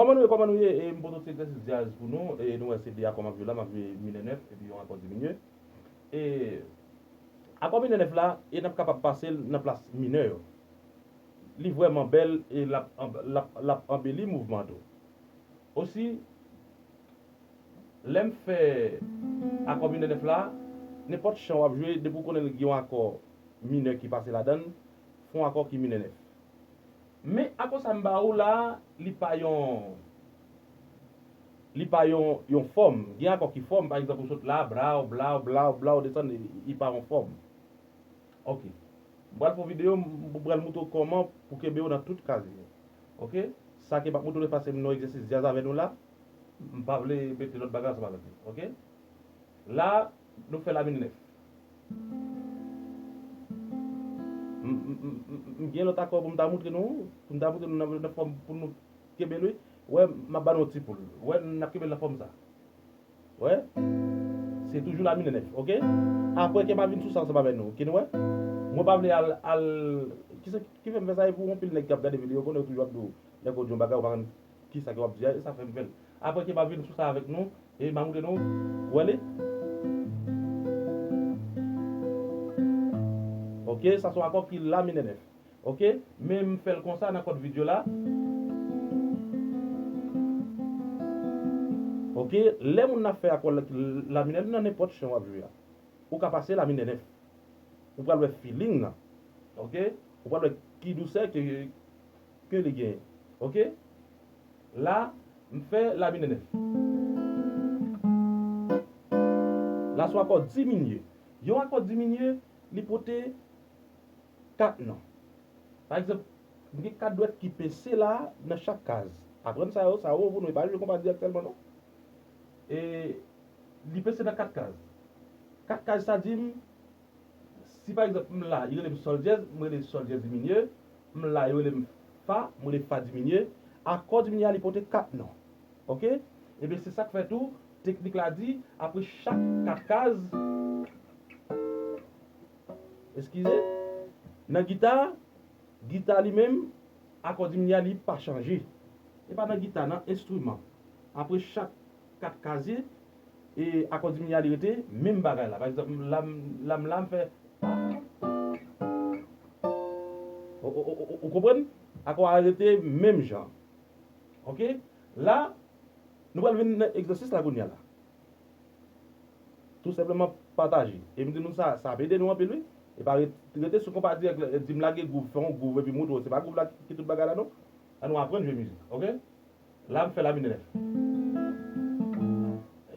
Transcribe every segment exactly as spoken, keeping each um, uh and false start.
Kòman nou ye, kòman nou ye? E m pote yon ti egzèsis djaz pou nou. E nou wè se de akò m ap jwe la, m ap jwe minè nèf epi yon akò diminye. E akò minè nèf la, e n ap kapab pase l nan plas minè yo. Li vrèman bèl e l ap, l ap, l ap anbeli mouvman tou. Osi, lè m fè akò minè nèf la, nenpòt chan w ap jwe, depi w konnen gen yon akò minè ki pase ladan l, fè yon akò ki minè nèf. Men akò sa m ba ou la, li pa yon, li pa yon, yon fòm. Gen akò ki fòm, pa egzanp, ou sot la, blaw, blaw, blaw, blaw, desann, li, li pa yon fòm. Ok. M pral fè yon videyo, m pral moutre w kòman pou kenbe yo nan tout kaz yo. Ok? Sa ke m ap moutre w, paske m nan egzèsis djaz avè nou la, m pa vle mete lòt bagay ansanm avèk li. Ok? La, nou fè la minè nèf. M, m, m, m, m gen lòt akò pou m ta moutre nou, pou m ta moutre nou nan, nan fòm pou nou kenbe l, wi. Wè, m ap ba nou yon ti poul. Wè, n ap kenbe l nan fòm sa. Wè? Se toujou la minè nèf, ok? Apre ke m a vin sou sa ansanm avè nou, ok, nou wè? Mwen pa vle al, al, kisa ki fè m fè sa, e pou anpil nèg k ap gade videyo, konnen yo toujou ap di w, lè ke w di yon bagay, ou pa konn kisa ke w ap di a, e sa fè m fè l. Apre ke m a vin sou sa avèk nou, e m a moutre nou, wè li? Ok, sa se yon akò ki la minè nèf. Ok? Men m fè l konsa nan kòd vid yo la. Ok? Lè moun nan ap fè akò la, la minè nan nenpòt chan w ap jwe a, ou ka pase la minè nèf. Ou pral wè feeling nan. Ok? Ou pral wè ki dousè ke, ke li genyen. Ok? La, m fè la minè nèf. La se yon akò diminye. Yon akò diminye, li pote kat non. Pa egzanp, m gen kat dwèt ki pese la nan chak kaz. Aprann sa yo, sa yo pou nou, e pa jwe konpa dirèk sèlman non. E li pese nan kat kaz. Kat kaz sa di m, si pa egzanp m la, li rele m sòl dyèz, m rele sòl dyèz diminye, m la, li rele m fa, m rele fa diminye. Akò diminye a li pote kat non. Ok? Ebyen se sa k fè tou, teknik la di, apre chak kat kaz, eskize, nan gita, gita li menm, akò diminye a li pa chanje. E pa nan gita, nan enstriman. Apre chak kat kaz, e akò diminye a li rete menm bagay la. Pa egzanp, la m, la m, la m fè. Ou, ou, ou, ou, ou konprann? Akò a rete menm jan. Ok? La, nou pral vin nan egzèsis la kounye a la. Tou senpleman pataje. E m di nou sa, sa ap ede nou anpil, wi. E pa ret-, rete sou konpa dirèk, di m lage gwouv, fè yon gwouv epi moutre w. Se pa gwouv la ki tout bagay la, non. Ann nou aprann jwe mizik, ok? La, m fè la minè nèf.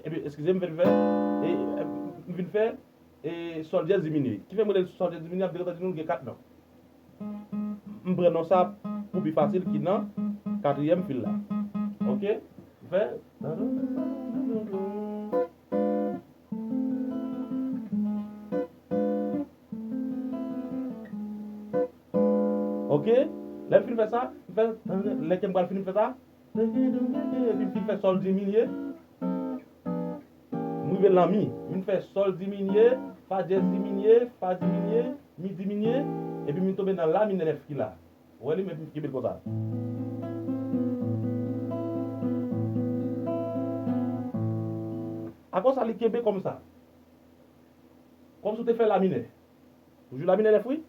Epi, eskize m, vin fè, e, e, m vin fè, e, sòl dyèz diminye. Ki fè m rele sòl dyèz diminye, ap vin di nou gen kat non. M pran non sa pou pi fasil ki nan katriyèm fil la. Ok? M fè. Ok? Lè m fin fè sa, m fè, lè ke m pral fini m fè sa, epi m fin fè sòl diminye. M rive lan mi. M fin fè sòl diminye, fa dyèz diminye, fa diminye, mi diminye, epi m tonbe nan la minè nèf ki la. Ou wè li, men m kenbe l konsa. Akonsa li kenbe kòmsa. Kòmsi w te fè la minè. Ou jwe la minè nèf, wi.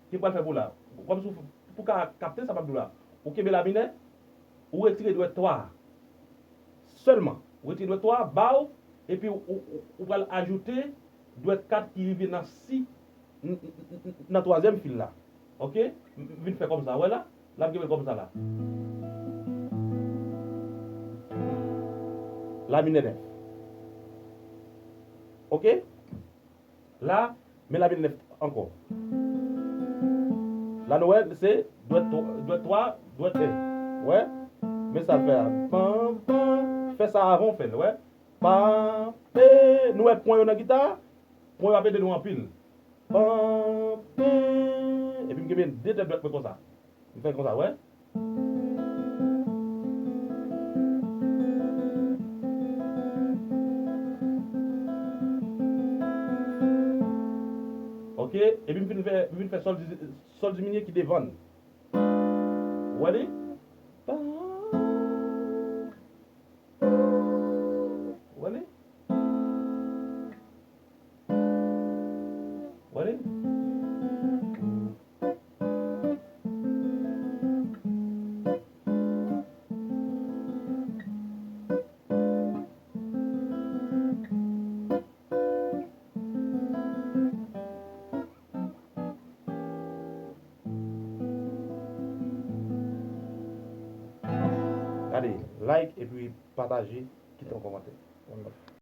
Ki pral fè pou la. Kòmsi w, pou ka kapte sa m ap di w la. Ou kenbe la minè, ou retire dwèt twa a. Sèlman. Ou retire dwèt twa a, ba w, epi ou, ou, ou, ou pral ajoute dwèt kat ki rive nan si, n-, n-, n-, nan twazyèm fil la. Ok? M, m vin fè kòmsa, wè la? L ap kenbe l kòmsa la. La minè nèf. Ok? La, men la minè nèf ankò. La nou wè, se dwèt tw-, dwèt twa, dwèt en. Wè? Men sa l fè la. Pan, pan. Fè sa avan w fè l, wè? Pan, pe. Nou wè pwen yo nan gita? Pwen yo ap ede nou anpil. Pan, pe. Epi m kenbe de tèt dwèt mwen konsa. M fè konsa, wè. Ok, epi m vin fè, m vin fè sòl di-, sòl diminye ki devan l. Ou wè li? Pa. Gade, like epi pataje, kite yon kòmantè. One love.